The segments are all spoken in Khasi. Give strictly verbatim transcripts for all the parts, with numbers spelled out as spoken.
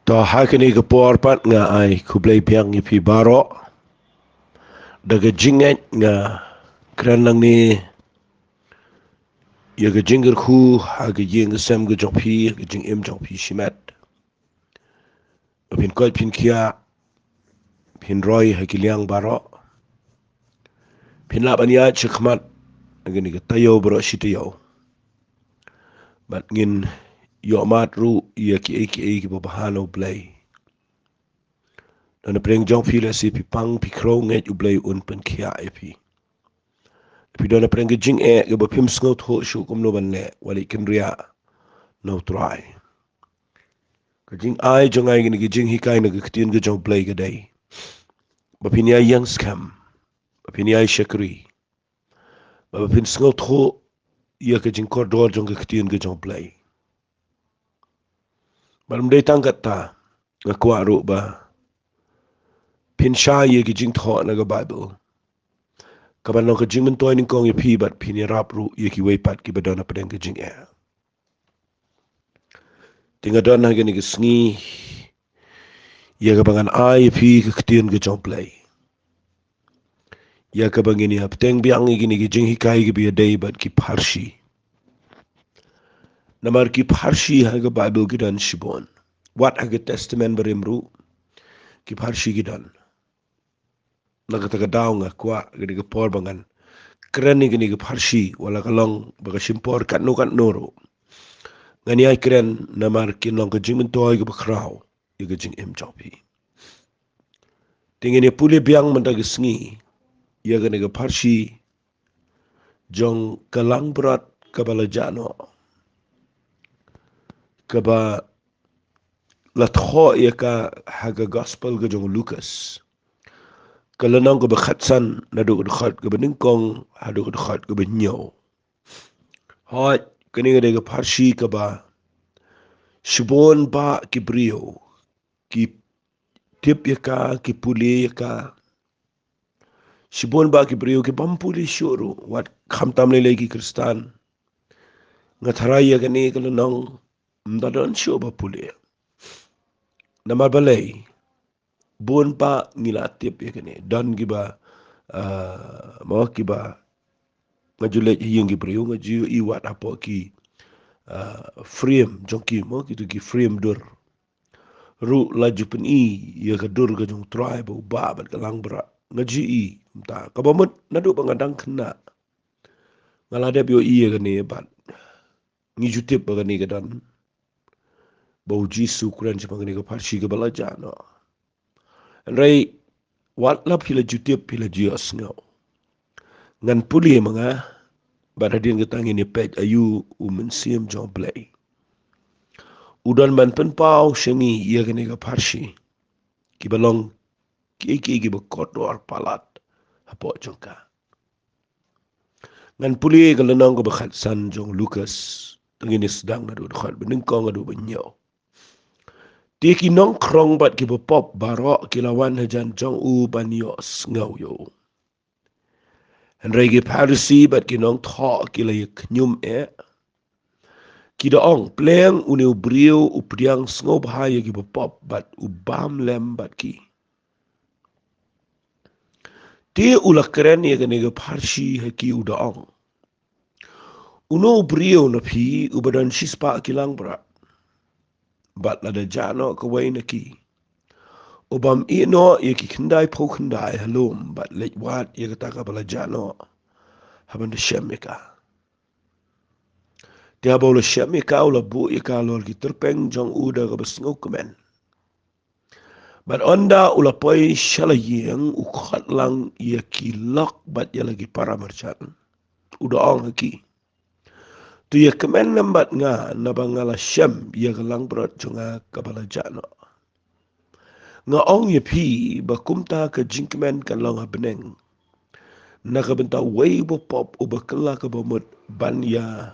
To, ha kane ka por pat nga ai khublei biang ïa phi baroh. Da ka jingngeit nga kren nangne ïa ka jingkyrkhu ha ka ïing ka sem ka jong phi, ha ka jingim jong phi shimet. Ba phin koit phin khiah, phin roi ha ki liang baroh. Phin lah ban ïaid shakhmat ha kane ka taïew baroh shi taïew. Bad ngin ïohmad ruh ïa kiei kiei kiba bha na U Blei. Don napdeng jong phi lehse phi pang phi khrew, ngeit U Blei un pynkhiah ïa phi. Phi don napdeng ka jingeh kaba phim sngewthuh shuh kumno ban leh, wat leit kynriah na U Trai. Ka jingai jong nga ïa kane ka jinghikai na ka ktien ka jong U Blei ka dei ba phin ïai ïeng skhem, ba phin ïai shakri, ba phin sngewthuh ïa ka jingkordor jong ka ktien ka jong U Blei. Bad ym dei tang katta, nga kwah ruh ba phin shai ïa ki jingthoh na ka Baibl, kaban long ka jingmyntoi nyngkong ïa phi bad phin ïarap ruh ïa kiwei pat kiba don napdeng ka jingeh. Te nga don ha kane ka sngi ïa kaba ngan ai ïa phi ka ktien ka jong U Blei, ïa kaba ngin ïa bteng biang ïa kine ki jinghikai kiba ïadei bad ki pharshi. Namar ki pharshi ha ka Baibl ki don shibun. Wat ha ka Testament Barim ruh ki pharshi ki don. Na kata ka daw nga kwah kane ka por ba ngan kren ïa kane ka pharshi, wat la ka long ba ka shim por katno katno ruh. Ngan ïai kren namar kin long ka jingmyntoi kaba khraw ïa ka jingim jong phi. Te ngin ïa pule biang mynta ka sngi ïa kane ka pharshi jong ka langbrot kaba la jah noh, kaba la thoh ïa ka ha ka Gospel ka jong u Lukas, ka lynnong kaba khatsan, naduh ka dkhot kaba nyngkong haduh ka dkhot kaba hynñiew. Hooid, kane ka dei ka pharshi kaba shibun bah ki briew ki tip ïa ka, ki pule ïa ka. Shibun bah ki briew ki bym pule shuh ruh, wat khamtam lei lei ki Khristan. Nga tharai ïa kane ka lynnong ym da don shuh ba pule. Namar balei? Bun bah ngi la tip ïa kane. Don kiba, ah, mo kiba, nga ju leit ha ïing ki briew, nga ju ïohi wat hapoh ki, ah, frame jong ki, mo, kito ki frame dur ruh la ju pyni ïa ka dur ka jong u Trai bad u Bah bad ka langbrot. Nga ju ïohi kumta. Kaba mut naduh ba nga dang khynnah nga la dep ïohi ïa kane bad ngi ju tip ba kane ka don, ba U Jisu u kren shaphang kane ka pharshi kaba la jah noh. Hynrei wat la phi la ju tip, phi la ju ïohsngew, ngan pule ma nga, bad hadien kata ngin ïa peit aïu u Mynsiem jong U Blei u don ban pynpaw sha ngi ïa kane ka pharshi, kiba long kiei kiei kiba kordor palat hapoh jong ka. Ngan pule ka lynnong kaba khatsan jong u Lukas, te ngin ïa sdang naduh dkhot ba nyngkong haduh ba hynñiew. Te ki nongkhrong bad kiba pop baroh ki la wan hajan jong u ban ïohsngew ïa u. Hynrei ki Pharisi bad ki nongthoh ki la ïa khñium eh, ki da ong, pleng une u briew u pdiang sngewbha ïa kiba pop bad u bam lem bad ki. Te u la kren ïa kane ka pharshi ha ki, u da ong, uno u briew na phi uba don shispah ki langbrot, bad lada jah noh kawei na ki, u bym ïeh noh ïa ki khyndai phew khyndai ha lum bad leit wad ïa kata kaba la jah noh, haba un da shem ïa ka? Te haba u la shem ïa ka, u la buh ïa ka halor ki tyrpeng jong u da kaba sngewkmen. Bad ynda u la poi sha la ïing, u khot lang ïa ki lok bad ïa la ki para marjan, u da ong ha ki, to ïa kmen lem bad nga, naba nga la shem ïa ka langbrot jong nga kaba la jah noh. Nga ong ïa phi ba kumta ka jingkmen kan long ha bneng na ka bynta uwei uba pop, uba kylla kaba mut ban ïa,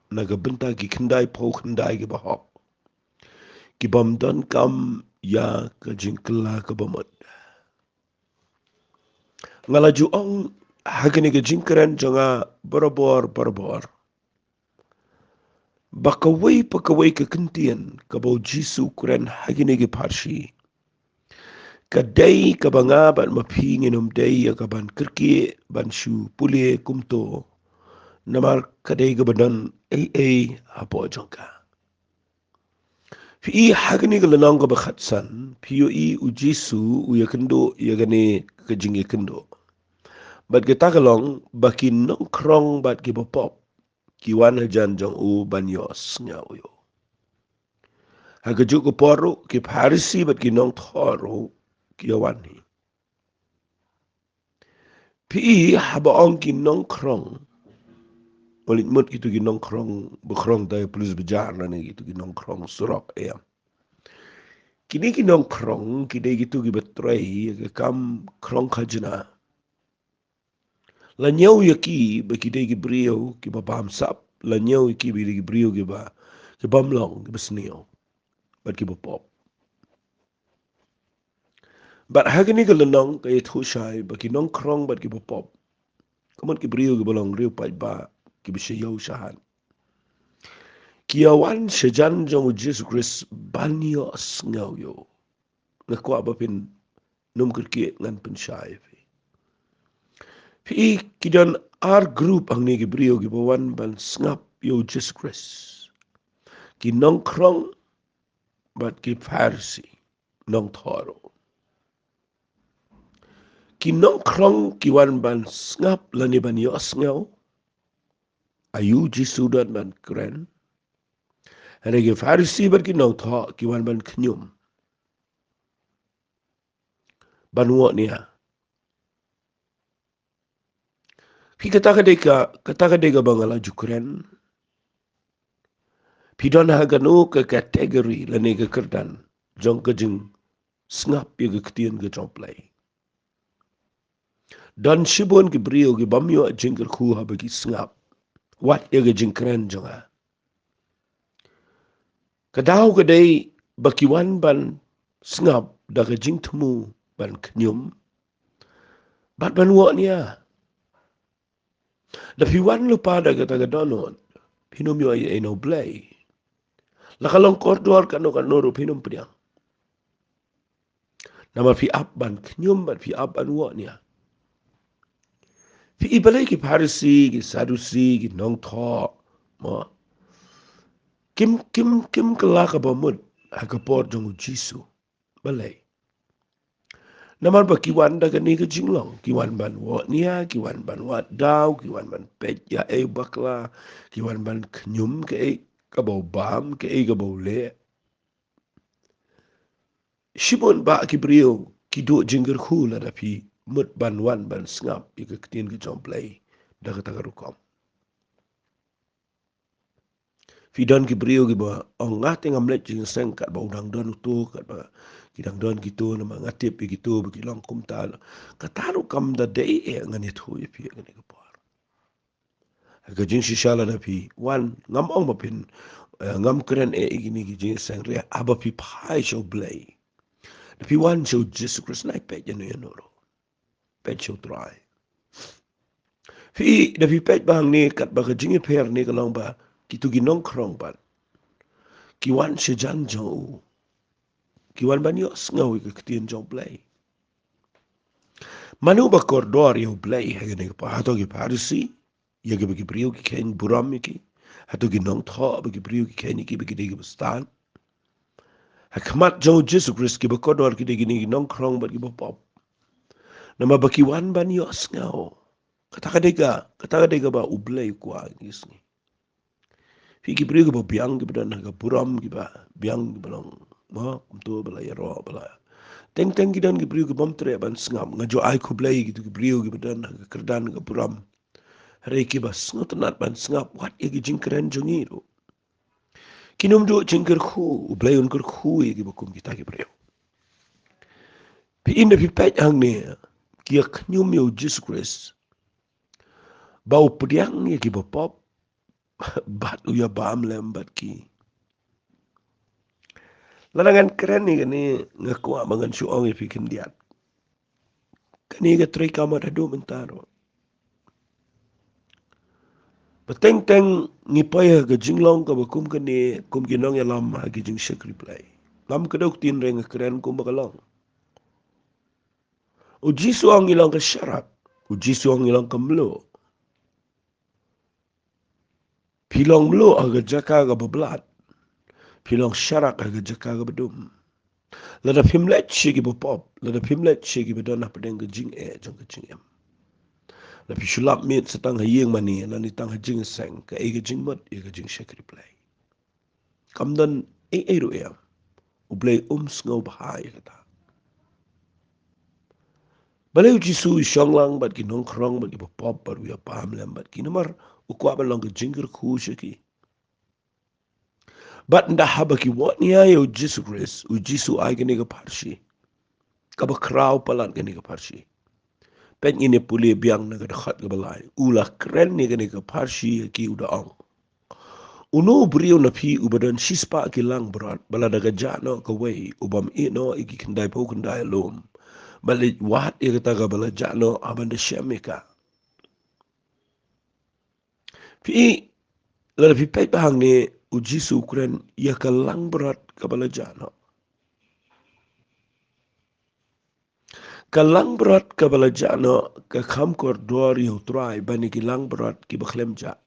na ka bynta ki khyndai phew khyndai kiba hok, ki bym donkam ïa ka jingkylla kaba mut. Nga la ju ong ha kane ka jingkren jong nga barabor barabor, Ba kawei pa kawei ka kyntien kaba u Jisu u kren ha kine ki pharshi, ka dei kaba nga bad ma phi ngin ym dei ïa kaban kyrkieh ban shu pule kumto, namar ka dei kaba don ei ei hapoh jong ka. Phi i ha kane ka lynnong kaba khatsan, phi ïohi u Jisu u ïakynduh ïa kane ka jingïakynduh. Bad kata ka long ba ki nongkhrong bad kiba pop ki wan hajan jong u ban ïohsngew ïa u. Ha kajuh ka por ruh ki Pharisi bad ki nongthoh ruh ki ïa wan hi. Phi i haba ong ki nongkhrong, u leit mut kitu ki nongkhrong ba khrong da ïa pulit bajar lane kitu ki nongkhrong surok, ïa. Kine ki nongkhrong ki dei kitu kiba trei ïa ka kam khrong khajna. La ñiew ïa ki ba ki dei ki briew kiba bamsap, la ñiew ïa ki ba ki dei ki briew kiba, ki bym long, kiba sniew bad kiba pop. Bad ha kane ka lynnong ka ïathuh shai ba ki nongkhrong bad kiba pop, ka mut ki briew kiba long riewpaidbah, kiba sha ïew sha hat, ki ïa wan shajan jong u Jisu Khrist ban ïohsngew ïa u. Nga kwah ba phin nym kyrkieh, ngan pynshai ïa phi. Phi i, ki don ar group hangne ki briew kiba wan ban sngap ïa u Jisu Khrist. Ki nongkhrong bad ki Pharisi, nongthoh ruh. Ki nongkhrong ki wan ban sngap lane ban ïohsngew ïa u Jisu don ban kren. Hynrei ki Pharisi bad ki nongthoh ki wan ban khñium, ban wad nia. Phi, kata ka dei ka, kata ka dei kaba nga la ju kren. Phi don ha kano ka category lane ka kyrdan jong ka jingsngap ïa ka ktien ka jong U Blei? Don shibun ki briew ki bym ïoh jingkyrkhu haba ki sngap wat ïa ka jingkren jong nga. Ka daw ka dei ba ki wan ban sngap da ka jingthmu, ban khñium bad ban wad nia. Da phi wan lypa da kata ka dohnud, phin ym ïoh ei ei na U Blei. La ka long kordor kano kano ruh phin ym pdiang. Namar phi ap ban khñium bad phi ap ban wad nia. Phi i, balei ki Pharisi, ki Sadusi, ki nongthoh, mo, kim, kim, kim kylla kaba mut ha ka por jong u Jisu? Balei? Namar ba ki wan da kane ka jinglong, ki wan ban wad nia, ki wan ban wad daw, ki wan ban peit ïa ei bakla, ki wan ban khñium kaei kaba u bam, kaei kaba u leh. Shibun bah ki briew ki duh jingkyrkhu lada phi mut ban wan ban sngap ïa ka ktien ka jong U Blei da kata ka rukom. Phi, don ki briew kiba ong, nga te ngam leit jingïaseng katba u dang don uto, katba ki dang don kito, namar nga tip ïa kito ba ki long kumta. Kata ruh kam da dei eh, ngan ïathuh ïa phi ha kane ka por. Ha ka jingshisha lada phi wan, ngam ong ba phin, eh, ngam kren eh ïa kine ki jingïaseng, hynrei haba phi phai sha U Blei, da phi wan sha u Jisu Khrist, nai peit ïano ïano ruh, peit sha U Trai. Phi, da phi peit ba hangne katba ka jingïapher ne ka long ba kito ki nongkhrong pat ki wan shajan jong u, ki wan ban ïohsngew ïa ka ktien jong U Blei. Mano ba kordor ïa U Blei ha kane ka por? Hato ki Pharisi, ïa kiba ki briew ki kheiñ burom ïa ki? Hato ki nongthoh ba ki briew ki kheiñ ïa ki ba ki dei kiba stad? Ha khmat jong u Jisu Khrist kiba kordor ki dei kine ki nongkhrong bad kiba pop. Namar ba ki wan ban ïohsngew. Kata ka dei ka, kata ka dei kaba U Blei u kwah ïa ngi sngi. Phi, ki briew kiba biang, kiba don ha ka burom, kiba biang, kiba long, mo, kumto ba la ïaroh, ba la. Teng teng ki don ki briew ki bym treh ban sngap. Nga ju ai khublei ïa kito ki briew kiba don ha ka kyrdan ka burom, hynrei kiba sngewtynnat ban sngap wat ïa ki jingkren jong ngi ruh. Kin ym duh jingkyrkhu, U Blei un kyrkhu ïa kiba kum kita ki briew. Phi, ynda phi peit hangne, ki ïa khñium ïa u Jisu Khrist ba u pdiang ïa kiba pop bad u ïa bam lem bad ki. Lada ngan kren ïa kane, nga kwah ba ngan shu ong ïa phi khyndiat. Kane ka trei kamot haduh mynta ruh. Ba teng teng ngi poi ha ka jinglong kaba kum kane, kum ki nongïalam ha ki jingshakri Blei. Ngam kdew ktien, hynrei nga kren kumba ka long. U Jisu ong ngi long ka sharak. U Jisu ong ngi long ka mluh. Phi long mluh ha ka jaka kaba blat. Phi long sharak ha ka jaka kaba dum. Lada phim leit sha kiba pop, lada phim leit sha kiba don hapdeng ka jingeh jong ka jingim. Lada phi shu lap miet sa tang ha ïing mane, lane tang ha jingseng, kaei ka jingmut ïa ka jingshakri Blei? Kam don ei ei ruh ïa. U Blei um sngewbha ïa kata. Balei u Jisu u shong lang bad ki nongkhrong, bad kiba pop, bad u ïapalem bad ki? Namar u kwah ban long ka jingkyrkhu sha ki. Bad ynda haba ki wad nia ïa u Jisu Khrist, u Jisu ai kane ka pharshi kaba khraw palat, kane ka pharshi. Peit, ngin ïa pule biang na ka dkhot kaba lai. U la kren ïa kane ka pharshi ïa ki, u da ong: Uno u briew na phi uba don shispah ki langbrot, ba lada ka jah noh kawei, u bym ïeh noh ïa ki khyndaiphew khyndai lum, bad leit wad ïa kata kaba la jah noh, ha ban da shem ïa ka? Phi, lada phi peit ba hangne, u Jisu u kren ïa ka langbrot kaba la jah noh. Ka langbrot kaba la jah noh ka kham kordor ïa u Trai ban ïa ki langbrot kiba khlem jah.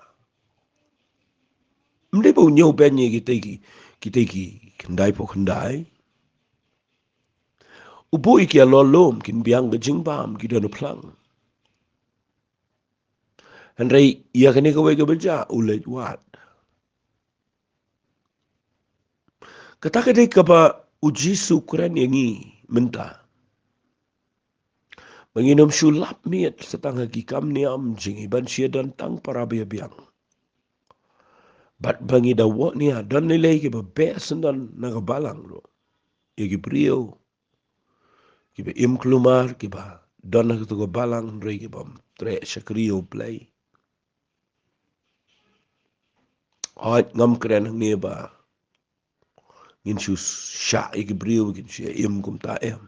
Ym dei ba u ñiew beiñ ïa kitei ki, kitei ki khyndaiphew khyndai. U buh ïa ki halor lum, kin biang ka jingbam, ki don u phlang. Hynrei ïa kane kawei kaba jah, u leit wad. Kata ka dei kaba u Jisu u kren ïa ngi mynta, ba ngin ym shu lap miet sa tang ha ki kam niam jong ngi, ban shu ïa don tang para ba ïa biang. Bad ba ngi da wad nia, don lei lei kiba beh syndon na ka balang ruh. Ïa ki briew kiba im kulmar, kiba don ha kato ka balang, hynrei kibym treh shakri ïa u Blei. Hooid, ngam kren hangne ba ngin shu shah ïa ki briew, ngin shu ïa im kumta, em.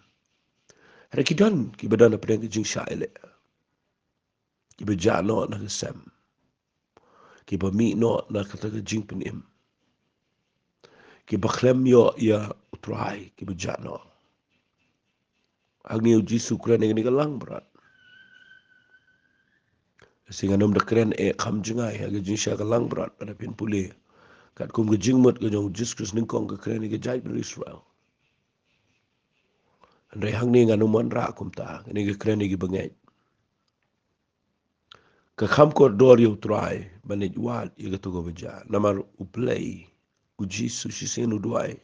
Hynrei ki don kiba don hapdeng ka jingshah ïaleh, kiba jah noh na ka sem, kiba mih noh na kata ka jingpynim, kiba khlem ïoh ïa u Trai, kiba jah noh. Hangne u Jisu u kren ïa kane ka langbrot. Shi ngan ym da kren eh kham jngai ha ka jingshah ka langbrot, lada phin pule katkum ka jingmut ka jong u Jisu Khrist nyngkong, ka kren ïa ka jaitbynriew Israel. Hynrei hangne ngan ym wanrah kumta, kane ka kren ïa ki bangeit. Ka kham kordor ïa u Trai ban leit wad ïa kato kaba jah. Namar u Blei, u Jisu shisien u duwai.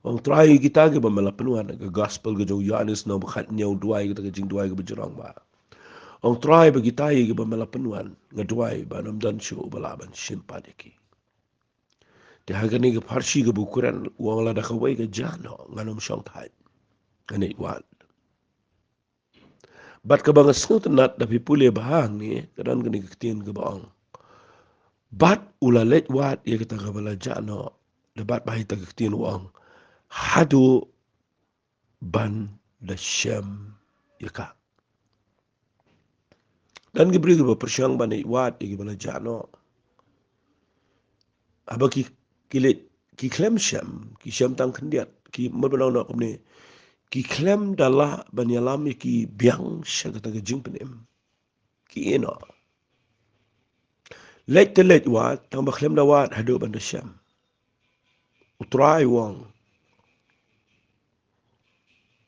Ong, Trai, ïa kita kiba me la pynwan. Ka gospel ka jong u Ïoannis lynnong ba khathynñiew u duwai, kata ka jingduwai kaba jrong ba, ong, Trai, ba kita ïa kiba me la pynwan, nga duwai ba ym don shuh uba lah ban shim pat ïa ki. Te ha kane ka pharshi kaba u kren, u ong, lada kawei ka jah noh, ngan ym shong thait, ngan leit wad. Bad kaba nga sngewtynnat, da phi pule bha hangne, ka don kane ka ktien kaba ong, bad u la leit wad ïa kata kaba la jah noh. Da bad bha ïa kata ka ktien, u ong, haduh ban da shem ïa ka. Don ki briew kiba pyrshang ban leit wad ïa kiba la jah noh. Haba ki, ki leit, ki khlem shem, ki shem tang khyndiat, ki, mut ban ong noh kumne, ki khlem da lah ban ïalam ïa ki biang sha kata ka jingpynim, ki ïeh noh. Leit te leit wad, tang ba khlem da wad haduh ban da shem. U Trai u ong,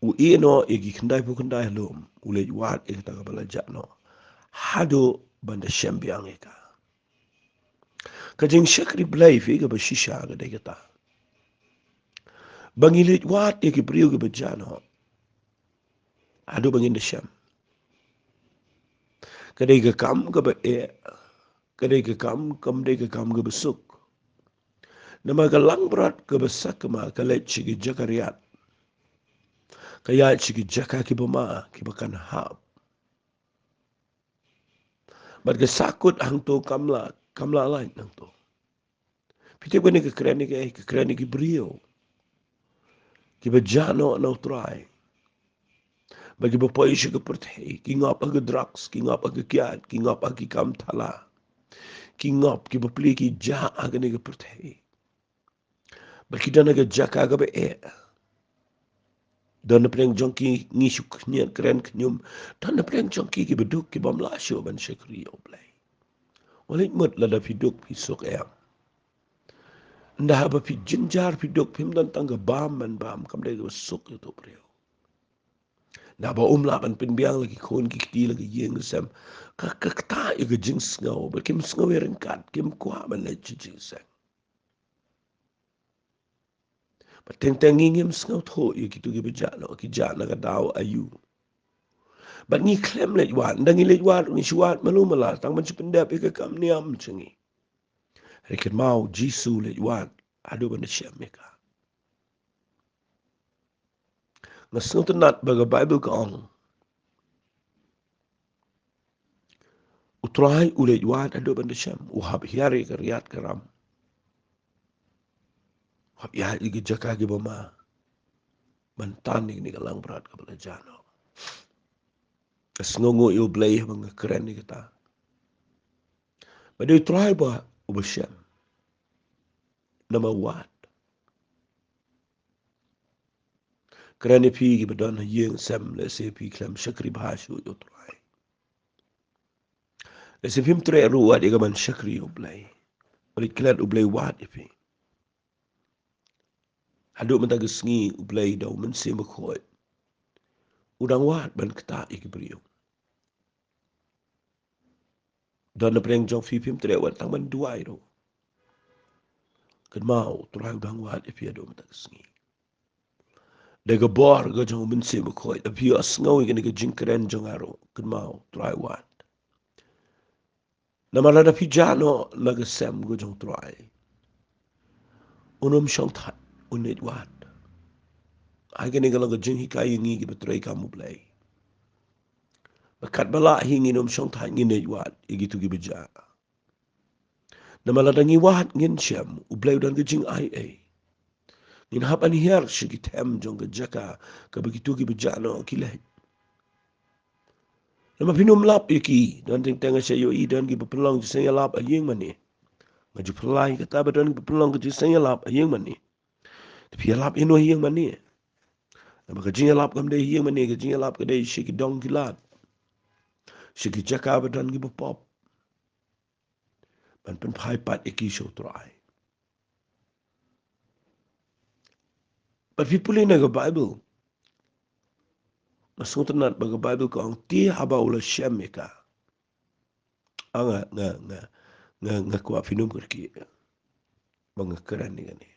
u ïeh noh ïa ki khyndaiphew khyndai lum, u leit wad ïa kata kaba la jah noh, haduh ban da shem biang ïa ka. Ka jingshakri Blei, phi, kaba shisha ka dei kata, ba ngi leit wad ïa ki briew kiba jah noh haduh ba ngin da shem. Ka dei ka kam kaba eh, ka dei ka kam, kam dei ka kam kaba suk. Namar ka langbrot kaba sakma ka leit sha ki jaka riat, ka ïaid sha ki jaka kiba ma, kiba kan hap. Bad ka sahkut hangto kam lah, kam lah lait hangto. Phi tip kane ka kren ïa kaei? Ka kren ïa ki briew kiba jah noh na u Trai. Bad kiba poi sha ka pyrthei, ki ngop ha ka drugs, ki ngop ha ka kiad, ki ngop ha ki kam thala, ki ngop, ki bapli, ki jah ha kane ka pyrthei. Bad ki don ha ka jaka kaba eh. Don na pdeng jong ki ngi shu khñiat kren khñium. Don na pdeng jong ki kiba duk, ki bym lah shuh ban shakri ïa U Blei. Wat leit mut lada phi duk phi suk em. Ynda haba phi jynjar phi duk, phim don tang ka bam ban bam, kam dei kaba suk ïa uto u briew. Naba um lah ban pynbiang la ki khun ki kti, la ki ïing ki sem. Ka, ka ktah ïa ka jingsngew, bad kim sngew ïa ryngkat, kim kwah ban leit sha jingseng. Bad teng teng ngi ngim sngewthuh ïa kito kiba jah noh, ki jah na ka daw aïu. Bad ngi khlem leit wad, ynda ngi leit wad, ngi shu wad malu mala, tang ban shu pyndep ïa ka kam niam jong ngi. Hynrei kynmaw, Jisu u leit wad haduh ban da shem ïa ka. Nga sngewtynnat ba ka Baibl ka ong, U Trai u leit wad haduh ban da shem, u hap hiar ïa ka riat ka ram. U hap ïaid ïa ki jaka kiba ma ban tan ïa kane ka langbrot kaba la jah noh. Nga sngewnguh ïa U Blei haba nga kren ïa kata. Ba dei U Trai ba uba shem. Namar wat. Kren ïa phi kiba don ha ïing sem, lehse phi khlem shakri bha shuh ïa U Trai. Lehse phim treh ruh wat ïa ka ban shakri ïa U Blei. Wat leit klet, U Blei wad ïa phi. Haduh mynta ka sngi U Blei da U Mynsiem Bakhuid u dang wad ban ktah ïa ki briew. Don na pdeng jong phi phim treh wat tang ban duwai ruh. Kynmaw, U Trai u dang wad ïa phi haduh mynta ka sngi. Da ka bor ka jong U Mynsiem Bakhuid, da phi ïohsngew ïa kane ka jingkren jong nga ruh. Kynmaw, U Trai u wad. Namar lada phi jah noh na ka sem ka jong U Trai, un ym shong thait, un leit wad. Ai kane ka long ka jinghikai ïa ngi kiba trei kam U Blei. Ba katba lah hi ngin ym shong thait, ngin leit wad ïa kito kiba jah. Namar lada ngi wad ngin shem, U Blei u don ka jingai ei. Ngin hap ban hiar sha ki them jong ka jaka kaba kito kiba jah noh ki leit. Namar phin ym lap ïa ki, don teng teng nga sa ïohi don kiba pynlong jingïaseng ïalap ha ïing mane. Nga ju pynlong kata ba don kiba pynlong ka jingïaseng ïalap ha ïing mane. Te phi ïalap ïano ha ïing mane? Namar ka jingïalap kam dei ha ïing mane, ka jingïalap ka dei sha ki dong ki lad, sha ki jaka ba don kiba pop, ban pynphai pat ïa ki sha U Trai. Bad phi pule na ka Baibl, nga sngewtynnat ba ka Baibl ka ong, te haba u la shem ïa ka. Ah, nga, nga, nga, nga, nga kwah phin ym kyrkieh ba nga kren ïa kane.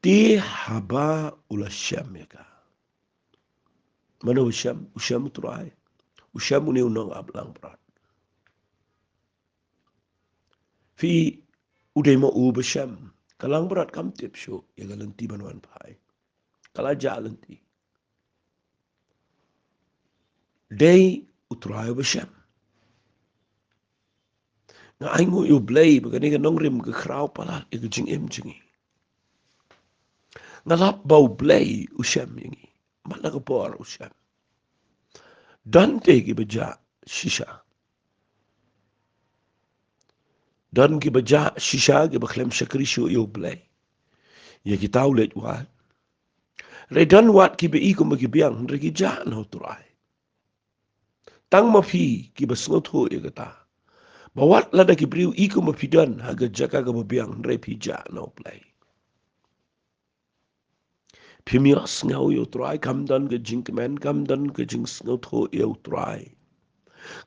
Te haba u la shem ïa ka. Mano u shem? U shem U Trai. U shem une u nongap langbrot. Phi, u dei ma u ba shem. Ka langbrot kam tip shuh ïa ka lynti ban wan phai. Ka la jah lynti. Dei U Trai uba shem. Nga ainguh ïa U Blei ba kane ka nongrim ka khraw palat ïa ka jingim jong ngi. Nga lap ba U Blei u shem ïa ngi. Mat la ka por u shem. Don te kiba jah shisha. Don kiba jah shisha kiba khlem shakri shuh ïa U Blei. Ïa kita u leit wad. Hynrei don wat kiba i kumba ki biang, hynrei ki jah na U Trai. Tang ma phi kiba sngewthuh ïa kata, ba wat lada ki briew i kumba phi don ha ka jaka kaba biang, hynrei phi jah na U Blei. Phim ïohsngew ïa U Trai, kam don ka jingkmen, kam don ka jingsngewthuh ïa U Trai.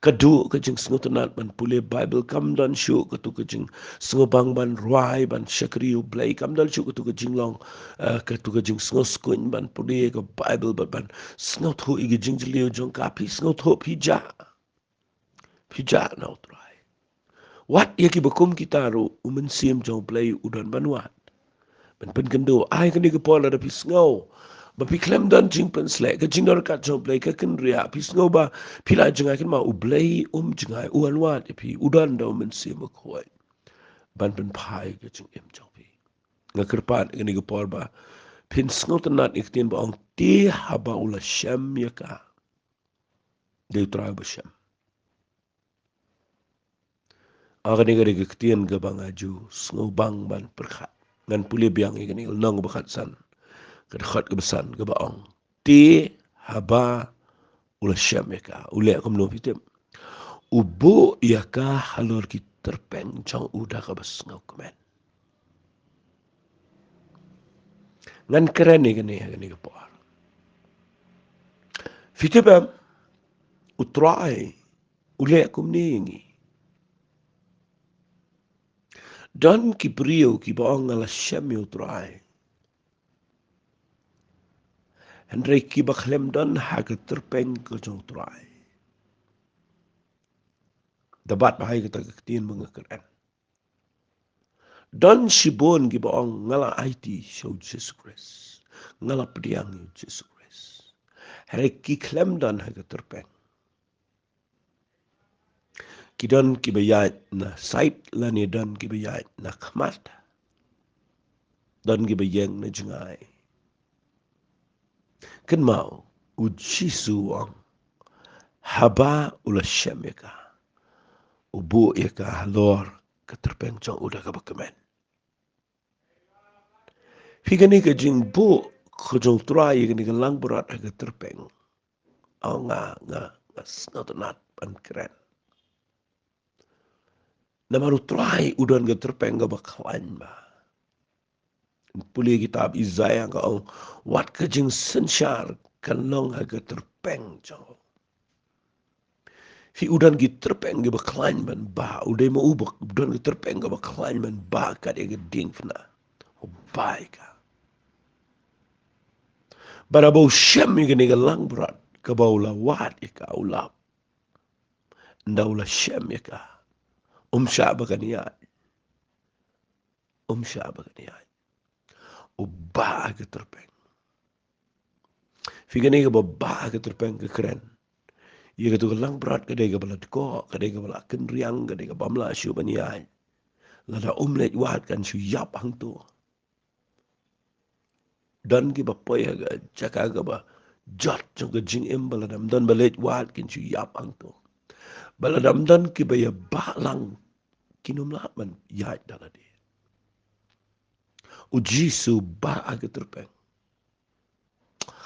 Ka duh ka jingsngewtynnat ban pule Baibl, kam don shuh kato ka jingsngewbang ban rwai, ban shakri ïa U Blei, kam don shuh kato ka jinglong, eh, kato ka jingsngewskun ban pule ka Baibl, ban, ban sngewthuh ïa ka jingjylliew jong ka. Phi sngewthuh phi jah. Phi jah na U Trai. Wat ïa kiba kum kita ruh, U Mynsiem jong U Blei u don ban wad. Ban pynkynduh, ai kane ka por lada phi sngew ba phi khlem don jingpynsleh, ka jingdon ryngkat jong U Blei ka kynriah, phi sngew ba phi la jngai, kynmaw U Blei um jngai, u wan wad ïa phi, u don da U Mynsiem Bakhuid ban pynphai ka jingim jong phi. Nga kyrpad kane ka por ba phin sngewtynnat ïa ka ktien ba ong, te haba u la shem ïa ka. Dei U Trai uba shem. Kane ka dei ka ktien kaba nga ju sngewbang ban pyrkhat. Ngan pule biang ïa kane ka lynnong ba khatsan, ka dkhot kaba san, kaba ong: Te haba u la shem ïa ka, u leh kumno, phi tip? U buh ïa ka halor ki tyrpeng jong u da kaba sngewkmen. Ngan kren ïa kane, ïa kane ka por. Phi tip em, U Trai u leh kumne ïa ngi. Don ki briew kiba ong, nga la shem ïa U Trai. Hynrei kiba khlem don ha ka tyrpeng ka jong U Trai. Da bat bha ïa kata ka ktien ba nga kren. Don shibun kiba ong, nga la aiti sha U Jisu Khrist, nga la pdiang ïa U Jisu Khrist. Hynrei ki khlem don ha ka tyrpeng. Ki don kiba ïaid na side lane don kiba ïaid na khmat. Don kiba ïeng na jngai. Kynmaw, U Jisu u ong, haba u la shem ïa ka, u buh ïa ka halor ka tyrpeng jong u da kaba kmen. Phi, kane ka jingbuh ka jong U Trai ïa kane ka langbrot ha ka tyrpeng, nga, nga, nga sngewtynnat ban kren. Namar U Trai u don ka tyrpeng kaba khlaiñ bha. Pule kitab Isaiah, ka ong, wat ka jingsynshar kan long ha ka tyrpeng jong u. Phi, u don ki tyrpeng kiba khlaiñ ban bah, u dei ma u ba don ki tyrpeng kiba khlaiñ ban bah kat ïa ka diengphna. U bah ïa ka. Bad haba u shem ïa kane ka langbrot, kaba u la wad ïa ka, u la, ynda u la shem ïa ka, um shah ba kan ïaid. Um shah ba kan ïaid. U bah ha ka tyrpeng. Phi, kane kaba bah ha ka tyrpeng ka kren ïa katu ka langbrot ka dei kaba la dkoh, ka dei kaba la kynriang, ka dei kaba ym lah shuh ban ïaid. Lada um leit wad kan shu ïap hangto. Don kiba poi ha ka jaka kaba jot jong ka jingim, ba lada ym don ba leit wad kin shu ïap hangto. Ba lada ym don kiba ïa bah lang, kin ym lah ban ïaid da lade. U Jisu bah ha ka tyrpeng.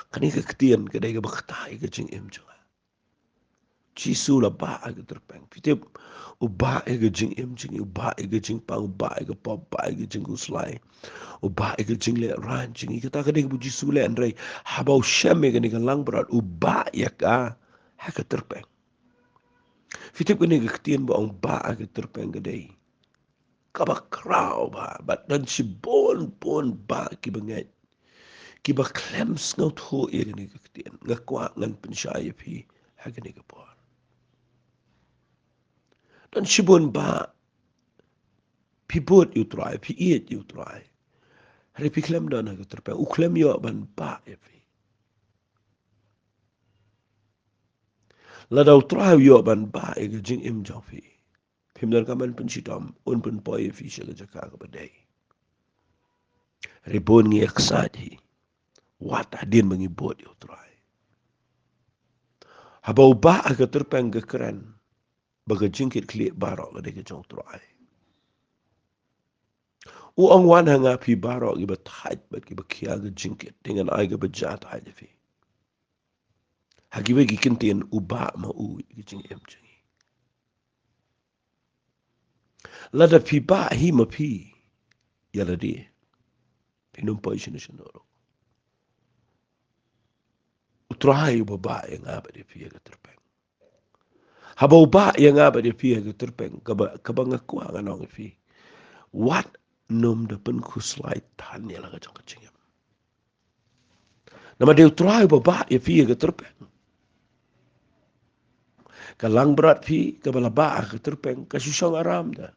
Kane ka ktien ka dei kaba ktah ïa ka jingim jong nga. Jisu la bah ha ka tyrpeng. Phi tip, u bah ïa ka jingim jong ngi, u bah ïa ka jingpang, u bah ïa ka pop, u bah ïa ka jingkhuslai, u bah ïa ka jinglehrain jong ngi. Kata ka dei kaba u Jisu u leh, hynrei haba u shem ïa kane ka langbrot, u bah ïa ka ha ka tyrpeng. Phi tip, kane ka ktien ba ong bah ha ka tyrpeng ka dei kaba khraw bha, bad don shibun bun bah kiba ngeit, kiba khlem sngewthuh ïa kane ka ktien. Nga kwah ngan pynshai ïa phi ha kane ka por. Don shibun bah, phi bud ïa U Trai, phi ïeit ïa U Trai, hynrei phi khlem don ha ka tyrpeng, u khlem ïoh ban bah ïa phi. Lada U Trai u ïoh ban bah ïa ka jingim jong phi, phim donkam ban pynshitom, un pynpoi ïa phi sha ka jaka kaba dei. Hynrei bun ngi ïa ksaid hi wat hadien ba ngi bud ïa U Trai. Haba u bah ha ka tyrpeng ka kren ba ka jingkitkhlieh baroh ka dei ka jong U Trai. U ong, wan ha nga phi baroh kiba thait bad kiba khia ka jingkit, te ngan ai kaba jia thait ïa phi. Ha kiwei ki kyntien, u bah ma u ïa ka jingim jong ngi. Lada phi bah hi ma phi ïa lade, phin ym poi shano shano ruh. U Trai uba bah ïa nga bad ïa phi ha ka tyrpeng. Haba u bah ïa nga bad ïa phi ha ka tyrpeng, kaba, kaba nga kwah ngan ong ïa phi, wat nym da pynkhuslai than ïa la ka jong ka jingim. Namar dei U Trai uba bah ïa phi ha ka tyrpeng. Ka langbrot phi kaba la bah ha ka tyrpeng ka shu shong aram da.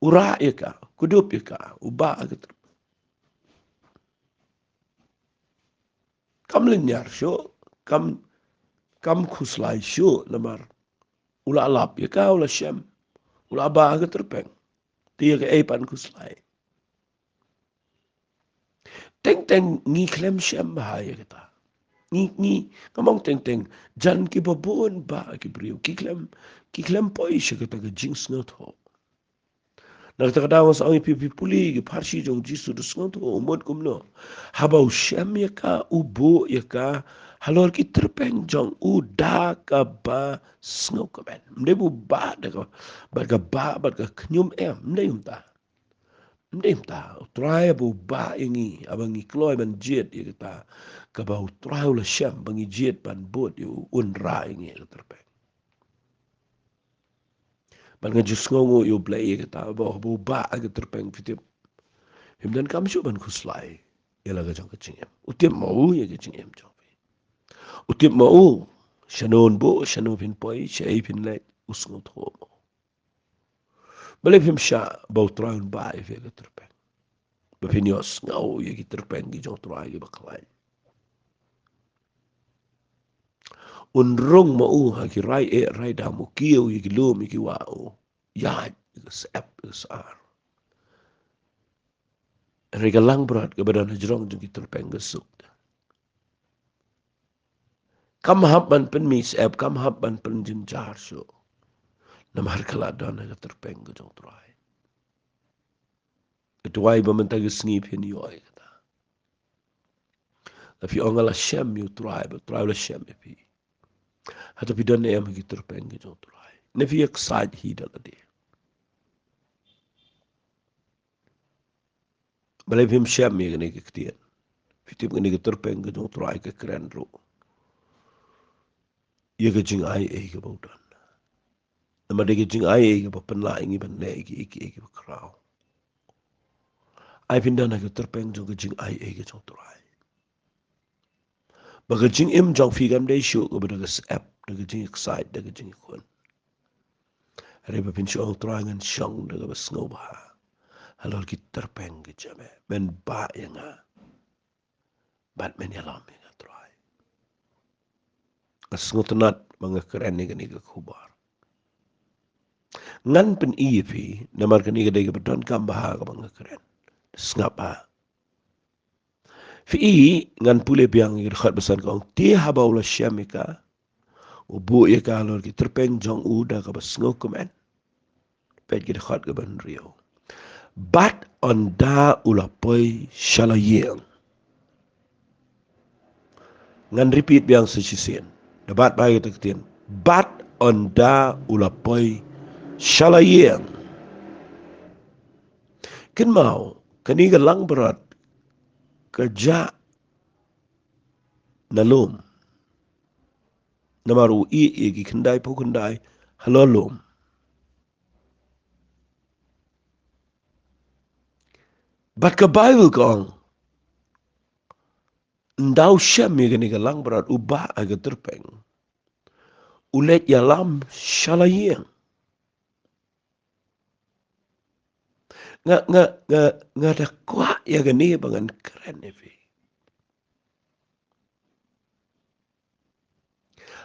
U rah ïa ka, kdup ïa ka, u bah ha ka tyrpeng. Kam lynñiar shuh, kam, kam khuslai shuh, namar u la lap ïa ka, u la shem, u la bah ha ka tyrpeng. Te ïa kaei pat yn khuslai? Teng teng ngi khlem shem bha ïa kata. Ngi, ngi, ngam ong teng teng, jan kiba bun bah ki briew ki khlem, ki khlem poi sha kata ka jingsngewthuh. Na kata ka daw nga sa ong ïa phi, phi pule ïa ki pharshi jong u Jisu, da sngewthuh u mut kumno. Haba u shem ïa ka, u buh ïa ka halor ki tyrpeng jong u da kaba sngewkmen. Ym dei ba u bah da ka, bad ka bah, bad ka khñium, em, ym dei kumta. Ym dei kumta. U Trai haba u bah ïa ngi, haba ngi kloi ban jied ïa kata kaba u Trai u la shem ba ngi jied ban bud ïa u, un rah ïa ngi ïa ka tyrpeng. Bad nga ju sngewnguh ïa U Blei ïa kata, ba, ba u bah ïa ka tyrpeng, phi tip. Phim donkam shuh ban khuslai ïa la ka jong ka jingim. U tip ma u ïa ka jingim jong phi. U tip ma u shano un buh, shano phin poi, shaei phin leit, u sngewthuh ma u. Balei phim shah ba U Trai un bah ïa phi ïa ka tyrpeng? Ba phin ïohsngew ïa ki tyrpeng ki jong U Trai kiba khlaiñ. Un rung ma u ha ki rai eh, rai dam, u kiew ïa ki lum, ïa ki wah, u ïaid ïa ka syep, ïa ka sar. Hynrei ka langbrot kaba don hajrong jong ki tyrpeng ka suk. Kam hap ban pynmih syep, kam hap ban pynjynjar shuh. Namar ka la don ha ka tyrpeng ka jong U Trai. Ka duwai ba mynta ka sngi phin ïoh ïa kata. La phi ong nga la shem ïa U Trai, ba U Trai u la shem ïa phi. Hato phi don ne em ha ki tyrpeng ki jong U Trai? Ne phi excite hi da lade? Balei phim shem ïa kane ka ktien? Phi tip kane ka tyrpeng ka jong U Trai ka kren ruh ïa ka jingai ei kaba u don. Namar dei ka jingai ei kaba pynlah ïa ngi ban leh ïa ki, ïa ki, ïa kiba khraw. Ai phin don ha ka tyrpeng jong ka jingai ei ka jong U Trai. Ba ka jingim jong phi kam dei shuh kaba da ka syep, da ka jingexcite, da ka jingïakhun. Hynrei ba phin shu ong, Trai, ngan shong da kaba sngewbha halor ki tyrpeng ki jong me. Men bah ïa nga. Bad men ïalam ïa nga, Trai. Nga sngewtynnat ba nga kren ïa kane ka khubor. Ngan pyni ïa phi, namar kane ka dei kaba donkam bha kaba nga kren. Sngap bha. Phi i, ngan pule biang ïa ka dkhot ba san, ka ong, te haba u la shem ïa ka, u buh ïa ka halor ki tyrpeng jong u da kaba sngewkmen. Peit ki dkhot kaba hynriew. Bad ynda u la poi sha la ïing. Ngan repeat biang sa shisien. Da bat bha ïa kata ka ktien. Bad ynda u la poi sha la ïing. Kynmaw, kane ka langbrot ka jah na lum. Namar u ïeh ïa ki khyndai phew khyndai halor lum. Bad ka Baibl ka ong, ynda u shem ïa kane ka langbrot, u bah ïa ka tyrpeng, u leit ïalam sha la ïing. Nga, nga, nga, nga da kwah ïa kane ba ngan kren ïa phi.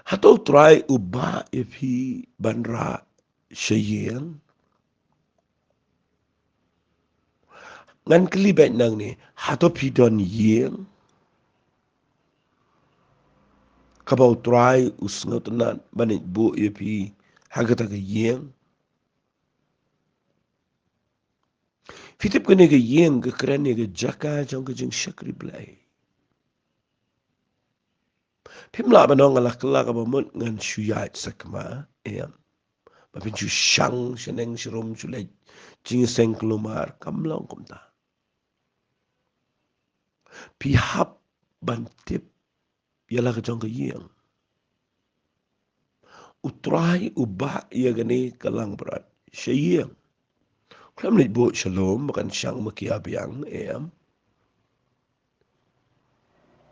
Hato U Trai u bah ïa phi ban rah sha ïing? Ngan kylli beit nangne, hato phi don ïing kaba U Trai u sngewtynnat ban leit buh ïa phi ha kata ka ïing? Phi tip kane ka ïing ka kren ïa ka jaka jong ka jingshakri Blei. Phim lah ban ong nga la kylla kaba mut ngan shu ïaid sakma, em. Ba phin shu shang shaneng sharum shu leit jingïaseng kulmar, kam long kumta. Phi hap ban tip ïa la ka jong ka ïing. U Trai u bah ïa kane ka langbrot sha ïing. Khlem leit buh sha lum ba kan shang ma ki ïa biang, em.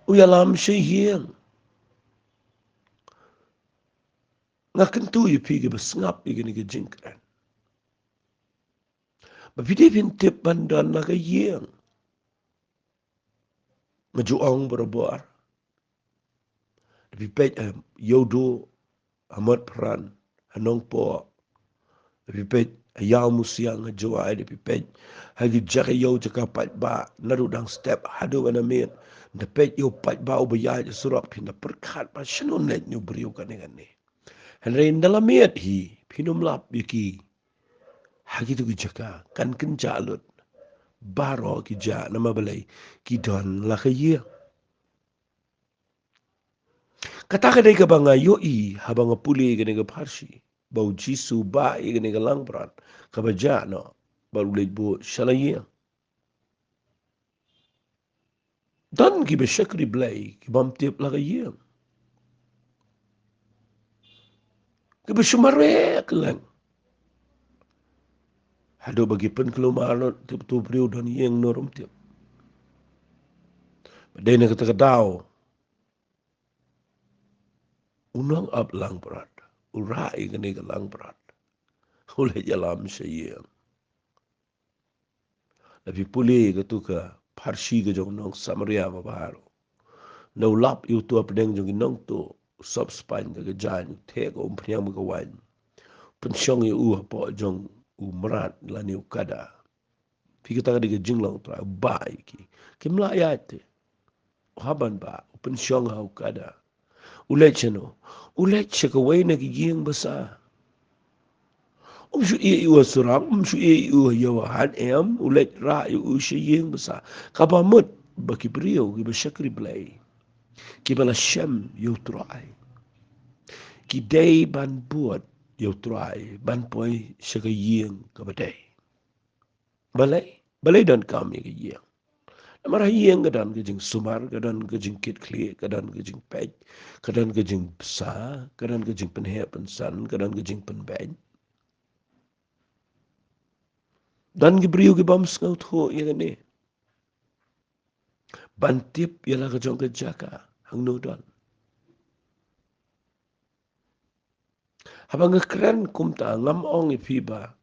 U ïalam sha ïing. Nga kyntu ïa phi kiba sngap ïa kane ka jingkren, ba phi dei phin tip ban don la ka ïing. Nga ju ong barabor, da phi peit ha Ïewduh, ha Motphran, ha Nongpoh, da phi peit Ïa u musiang ha Jowai da phi peit ha ki jaka ïew jaka paidbah, naduh dang step haduh ba na miet. Da peit ïa u paidbah uba ïaid surok, phin da pyrkhat ba shano leit une u briew kane kane. Hynrei ynda la miet hi, phin ym lap ïa ki ha kitu ki jaka, kan kynjah lut. Baroh ki jah, namar balei? Ki don la ka ïing. Kata ka dei kaba nga ïohi haba nga pule ïa kane ka pharshi, ba U Jisu u bah ïa kane ka langbrot kaba jah noh bad u leit buh sha la ïing. Don kiba shakri Blei ki bym tip la ka ïing, kiba shu mareh kylleng. Haduh ba ki pynkulmar noh, tip tu briew don ïing ne ym tip. Ba dei na kata ka daw u nongap langbrot, u rah ïa kane ka langbrot, u leit ïalam sha ïing. Lada phi pule katu ka pharshi ka jong u nong Samaria ba bha ruh, ynda u lap ïa utu u hapdeng jong ki nongtuh, u sop spaiñ da ka jaiñ, u theh ka umphniang bad ka waiñ, pynshong ïa u hapoh jong u mrad lane u kada. Phi, kata ka dei ka jinglong Trai, u bah ïa ki. Kim lah ïaid te. U hap ban bah, u pynshong ha u kada. U leit shano? U leit sha kawei na ki ïing basa. Um shu ïeh ïa u ha surok, um shu ïeh ïa u ha ïew ha hat, em, u leit rah ïa u sha ïing basa. Kaba mut ba ki briew kiba shakri Blei, kiba la shem ïa u Trai, ki dei ban bud ïa u Trai ban poi sha ka ïing kaba dei. Balei? Balei donkam ïa ka ïing? Namar ha ïing ka don ka jingsumar, ka don ka jingkitkhlieh, ka don ka jingpeit, ka don ka jingbsa, ka don ka jingpynheh pynsan, ka don ka jingpynbeit. Don ki briew ki bym sngewthuh ïa kane, ban tip ïa la ka jong ka jaka hangno don. Haba nga kren kumta, ngam ong ïa phi ba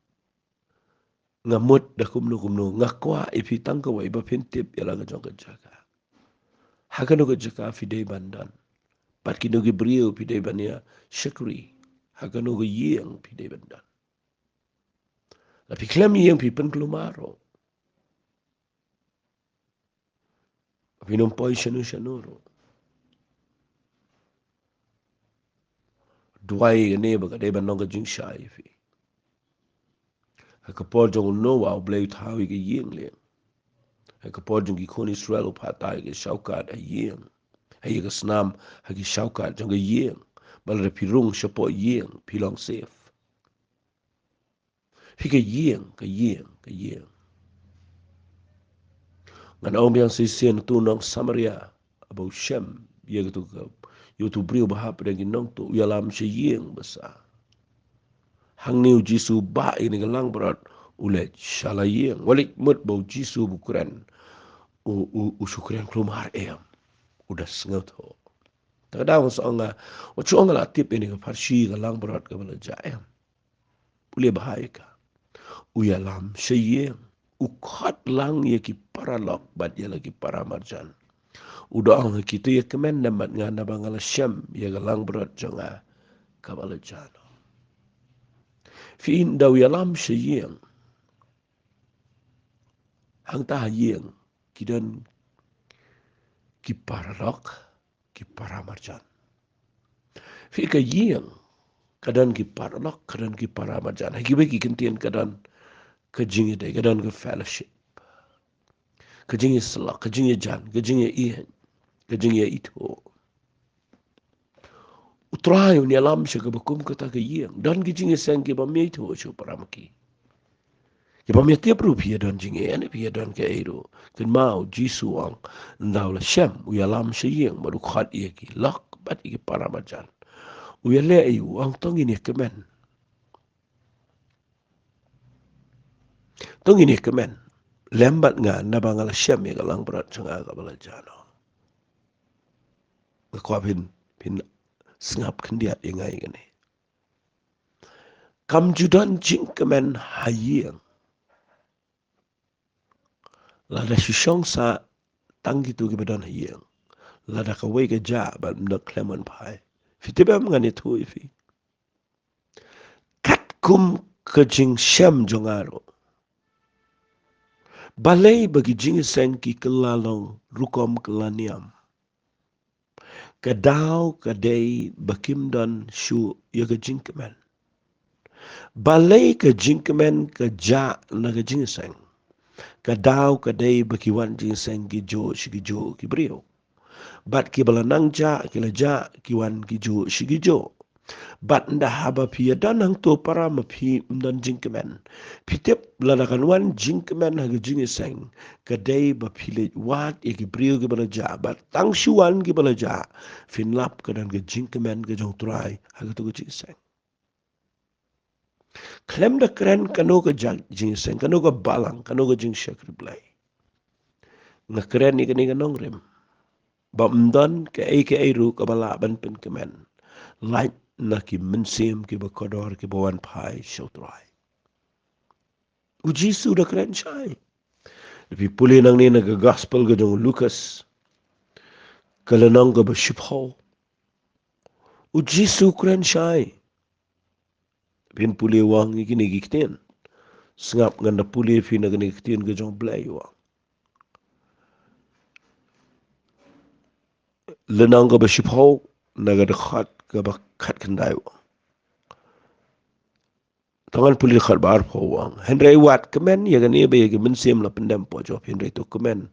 nga mut da kumno kumno, nga kwah ïa phi tang kawei, ba phin tip ïa la ka jong ka jaka. Ha kano ka jaka phi dei ban don, bad kino ki briew phi dei ban ïa shakri, ha kano ka ïing phi dei ban don. Lada phi khlem ïing, phi pynkulmar ruh, phin ym poi shano shano ruh. Duwai ïa kane ba ka dei ban long ka jingshai ïa phi. Ha ka por jong u Noah, U Blei u thaw ïa ka ïing lieng. Ha ka por jong ki khun Israel, u phah tai ïa ka shawkat ha ïing, ha ïa ka snam ha ki shawkat jong ka ïing, ba lada phi rung shapoh ïing, phi long safe. Phi, ka ïing, ka ïing, ka ïing. Ngan ong biang shisien, utu u nong Samaria, haba u shem ïa katu ka, ïa utu u briew ba hap da ki nongtuh, u ïalam sha ïing basa. Hangne U Jisu u bah ïa kane ka langbrot, u leit sha la ïing. Wat leit mut ba U Jisu ba u kren, u, u, u shu kren kulmar, em. U da sngewthuh. Te ka daw nga sa ong, wat shu ong nga la tip ïa kane ka pharshi ka langbrot kaba la jah, em. Pule bha ïa ka. U ïalam sha ïing, u khot lang ïa ki paralok bad ïa la ki paramarjan. U da ong ha ki, to ïa kmen namar nga, naba nga la shem ïa ka langbrot jong nga kaba la jah noh. Phi, ynda u ïalam sha ïing, hangta ha ïing ki don ki paralok, ki paramarjan. Phi, ka ïing ka don ki paralok, ka don ki paramarjan. Ha kiwei ki kyntien ka don ka jingïadei, ka don ka fellowship, ka jingïasyllok, ka jingïajan, ka jingïaieit, ka jingïaithuh. U Trai un ïalam sha kaba kum kata ka ïing. Don ki jingïaseng ki bym ïaithuh sha u para ma ki. Ki bym ïatip ruh phi ïa don jingeh ne phi ïa don kaei ruh. Kynmaw, U Jisu u ong, ynda u la shem, u ïalam sha ïing bad u khot ïa ki lok bad ïa ki paramarjan. U ïaleh ïa u, u ong, to ngin ïa kmen. To ngin ïa kmen lem bad nga, naba nga la shem ïa ka langbrot jong nga kaba la jah noh. Nga kwah phin, phin sngap khyndiat ïa nga ïa kane. Kam ju don jingkmen ha ïing. Lada shu shong sah tang kitu kiba don ha ïing, lada kawei ka jah bad ym don khlem wan phai, phi tip em, ngan ïathuh ïa phi, katkum ka jingshem jong nga ruh. Balei ba ki jingïaseng ki kylla long rukom kylla niam? Ka daw ka dei ba kim don shuh ïa ka jingkmen. Balei ka jingkmen ka jah na ka jingïaseng? Ka daw ka dei ba ki wan jingïaseng ki juh sha ki juh ki briew. Bad kiba la nang jah ki la jah, ki wan ki juh sha ki juh. Bad ynda haba phi ïadon hangto para ma phim don jingkmen, phi tip lada kan wan jingkmen ha ka jingïaseng, ka dei ba phi leit wad ïa ki briew kiba la jah. Bad tang shu wan kiba la jah, phin lap ka don ka jingkmen ka jong U Trai ha kato ka jingïaseng. Khlem da kren kano ka jingïaseng, kano ka balang, kano ka jingshakri Blei, nga kren ïa kane ka nongrim ba ym don kaei kaei ruh kaba lah ban pynkmen lait na ki mynsiem kiba kordor kiba wan phai sha U Trai. U Jisu u da kren shai. Phi pule nangne na ka gospel ka jong u Lukas, ka lynnong kaba shiphew, u Jisu u kren shai. Phin pule u ong ïa kine ki ktien. Sngap, ngan da pule ïa phi na kine ki ktien ka jong U Blei, u ong. Lynnong kaba shiphew, na ka dkhot kaba khatkhyndai, u ong. To ngan pule dkhot ba arphew, u ong. Hynrei wat kmen ïa kane ba ïa ki mynsiem la pyndem hapoh jong phi, hynrei to kmen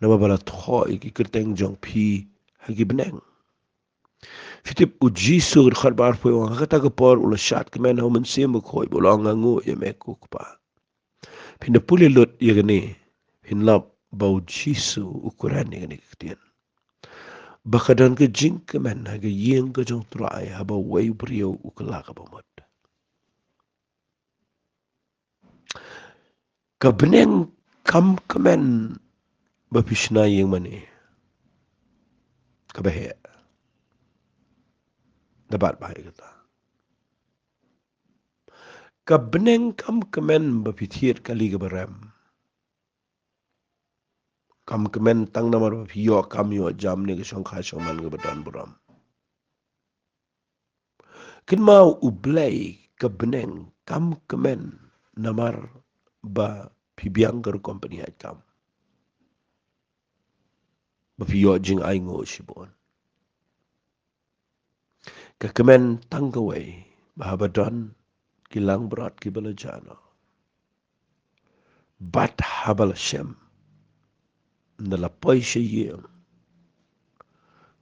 namar ba la thoh ïa ki kyrteng jong phi ha ki bneng. Phi tip, u Jisu, dkhot ba arphew, u ong, ha kata ka por u la shad kmen ha u Mynsiem Bakhuid, u la ong, nga nguh ïa me ko Kpa. Phin da pule lut ïa kane, phin lap ba u Jisu u kren ïa kane ka ktien, ba ka don ka jingkmen ha ka ïing ka jong U Trai haba uwei u briew u kylla kaba mut. Ka bneng kam kmen ba phi shna ïing mane. Kaba heh. Da bat bha ïa kata. Ka bneng kam kmen ba phi thied kali kaba rem. Kam kmen tang namar ba phi ïoh kam ïoh jam ne ka shongkha shongman kaba don burom. Kynmaw, U Blei, ka bneng kam kmen namar ba phi biang ka rukom pynïaid kam, ba phi ïoh jingainguh shibun. Ka kmen tang kawei, ba haba don ki langbrot kiba la jah noh, bad haba la shem, ynda la poi sha ïing,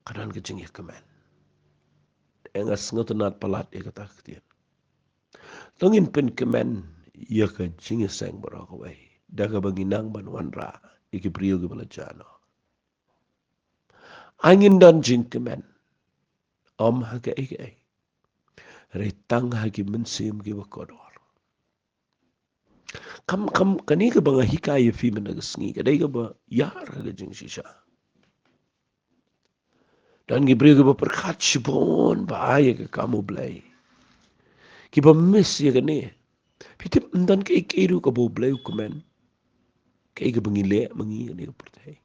ka don ka jingïakmen. Te nga sngewtynnad palat ïa kata ka ktien. To ngin pynkmen ïa ka jingïaseng baroh kawei da kaba ngin nang ban wanrah ïa ki briew kiba la jah noh. Ai ngin don jingkmen, ym ha kaei kaei, hynrei tang ha ki mynsiem kiba kordor. Kam, kam, kane kaba nga hikai ïa phi mynta ka sngi, ka dei kaba ïar ha ka jingshisha. Don ki briew kiba pyrkhat shibun ba ai ïa ka kam U Blei, kiba miss ïa kane. Phi tip, ym don kaei kaei ruh kaba U Blei u kmen, kaei kaba ngi leh ma ngi kane ka pyrthei.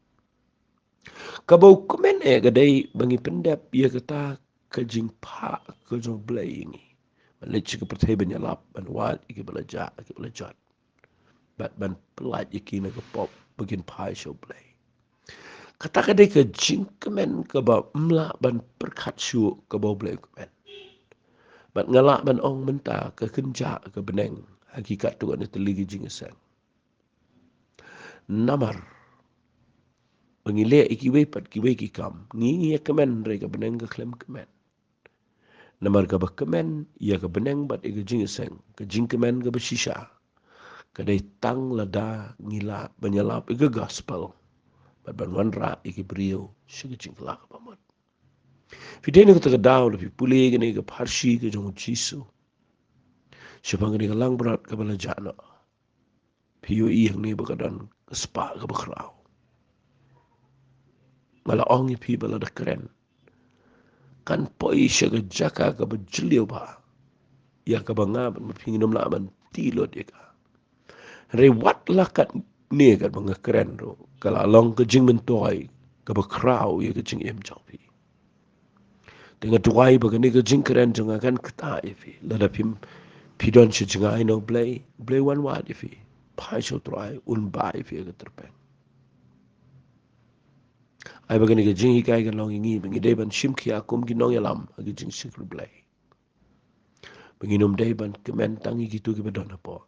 Kaba u kmen eh ka dei ba ngi pyndep ïa kata ka jingphah ka jong U Blei ïa ngi, ban leit sha ka pyrthei ban ïalap, ban wad ïa kiba la jah, kiba la jot, bad ban pyllait ïa ki na ka pop ba kin phai sha U Blei. Kata ka dei ka jingkmen kaba ym lah ban pyrkhat shuh kaba U Blei u kmen. Bad nga lah ban ong mynta ka kynjah ka bneng ha ki katto katne tylli ki jingïaseng. Namar ba ngi leh ïa kiwei pat kiwei ki kam, ngi, ngi ïakmen, hynrei ka bneng ka khlem kmen. Namar kaba kmen ïa ka bneng bad ïa ka jingïaseng, ka jingkmen kaba shisha, ka dei tang lada ngi lah ban ïalap ïa ka gospel bad ban wanrah ïa ki briew sha ka jingkylla kaba mut. Phi dei na kata ka daw, lada phi pule ïa kane ka pharshi ka jong U Jisu shaphang kane ka langbrot kaba la jah noh, phi ïohi hangne ba ka don ka spah kaba khraw. Nga la ong ïa phi ba lada kren, kan poi sha ka jaka kaba jylliew bha, ïa kaba nga bad ma phi ngin ym lah ban tih lut ïa ka. Hynrei wat la katne, katba nga kren ruh, ka la long ka jingmyntoi kaba khraw ïa ka jingim jong phi. Te nga duwai ba kane ka jingkren jong nga kan ktah ïa phi, lada phim Phi don sha jngai na U Blei, U Blei un wan wad ïa phi. Phai sha U Trai, un ba ïa phi ïa ka tyrpeng. Ai ba kane ka jinghikai kan long ïa ngi ba ngi dei ban shim khia kum ki nongïalam ha ka jingshakri Blei. Ba ngin ym dei ban kmen tang ïa kito kiba don hapoh,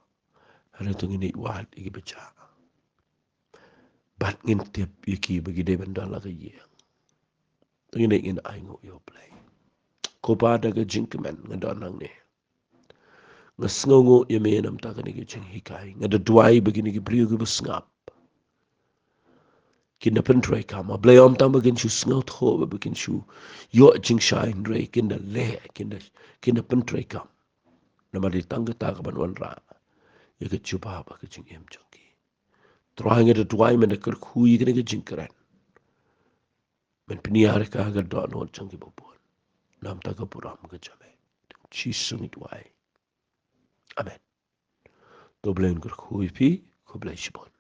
hynrei to ngin ïeit wad ïa kiba jah. Bad ngin tip ïa ki ba ki dei ban don la ka ïing. To ngin ïeit, ngin ainguh ïa U Blei. Ko Pa, da ka jingkmen nga don hangne. Nga sngewnguh ïa me namar kane ka jinghikai. Nga da duwai ba kine ki briew kiba sngap kin da pyntreikam. A Blei, ym tang ba kin shu sngewthuh, ba kin shu ïoh jingshai, hynrei kin da leh, kin da, kin da pyntreikam. Namar dei tang kata ka ban wanrah ïa ka jubab ha ka jingim jong ki. Trai, nga da duwai men da kyrkhu ïa kane ka jingkren. Men pynïar ïa ka ha ka dohnud jong kiba bun. Namar ka burom ka jong me. Jisu ngi duwai. Amen. To Blei un kyrkhu ïa phi, khublei shibun.